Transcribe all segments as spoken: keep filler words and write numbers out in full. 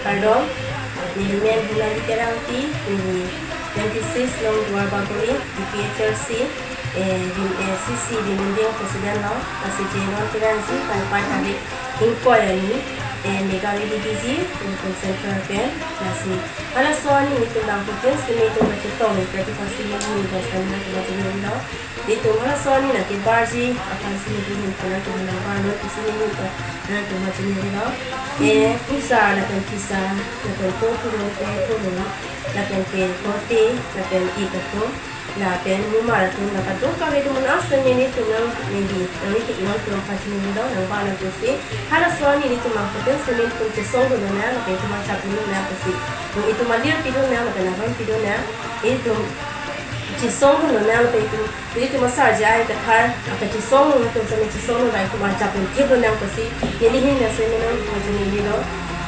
Kardom, neli men Hunali Terangpi, neli twenty-six Long Duar Bagori, D P H R C, eh, Dim-, eh, C C Diminding President lo, lasi J One Terangji, Kalpai Tarik Ingkoi Ani, eh, Mega Rally Biji, Ningkan Central pen, lasi halaso ani nelitum bangphutin si nelitum kachetong, kachetong si nelitum kachetong, nelitum halaso ani nangkebarji aphan si nelitum nelitum nangbar non pusi nelitum nangtum hajini lo. Eh, pusa lapen kisa, lapen ko purun, ko purun, lapen ke korte, lapen ik atum, lapen mumar atum, lapen kadokave atum an asem nelitum nang neli, nang nelitum nangtum hajini lo, nangbar non pusi. Halaso ani nelitum bangphutin si nelitum chesongdun nang, lapen itum achap dun nang pusi. Nelitum alir pidun nang, lapen aron pidun nang, nelitum chesongdun nang, lapen itum, nelitum asar J I Kathar akachesong atum sami chesong nang, itum achap dun thip dun nang pusi neli ahin nang semi nangtum hajini lo.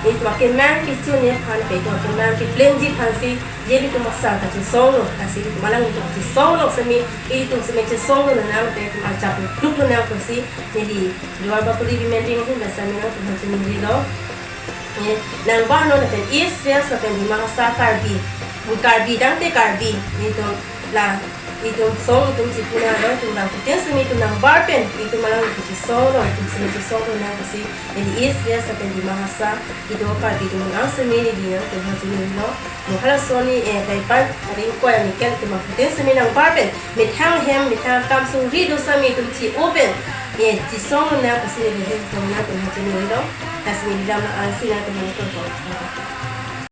Nelitum akemang kechun aphan, lapen itum akemang keplengji aphan si nelitum asar kachesong lo, lasi itum alanglitum chesong lo sami, itum sami chesongdun nang, lapen itum achap dun thip dun nang pusi neli Duar Bagori Women Wing ahin nang semi nangtum hajini lo. Eh, nangbar non lapen East West lapen Dima Hasao Karbi. Karbi tangte Karbi. Nelitum la, nelitum song nelitum chipuna lo, nelitum bangphutin si nelitum nangbar pen nelitum alanglitum chesong lo, nelitum sami chesongdun nang pusi neli East West lapen Dima Hasao kedo Karbi atum an semi neli nangtum hajini lo. Mo halaso ani, eh, Kalpai Tarik Ingkoi Ani ke nelitum bangphutin si neli nangbar pen methang hem, methang akam suri do sami itum chi-o pen, eh, chesongdun nang pusi neli ahin nangtum hajini lo. Lasi neli dam nang ansi nangtum nangtum.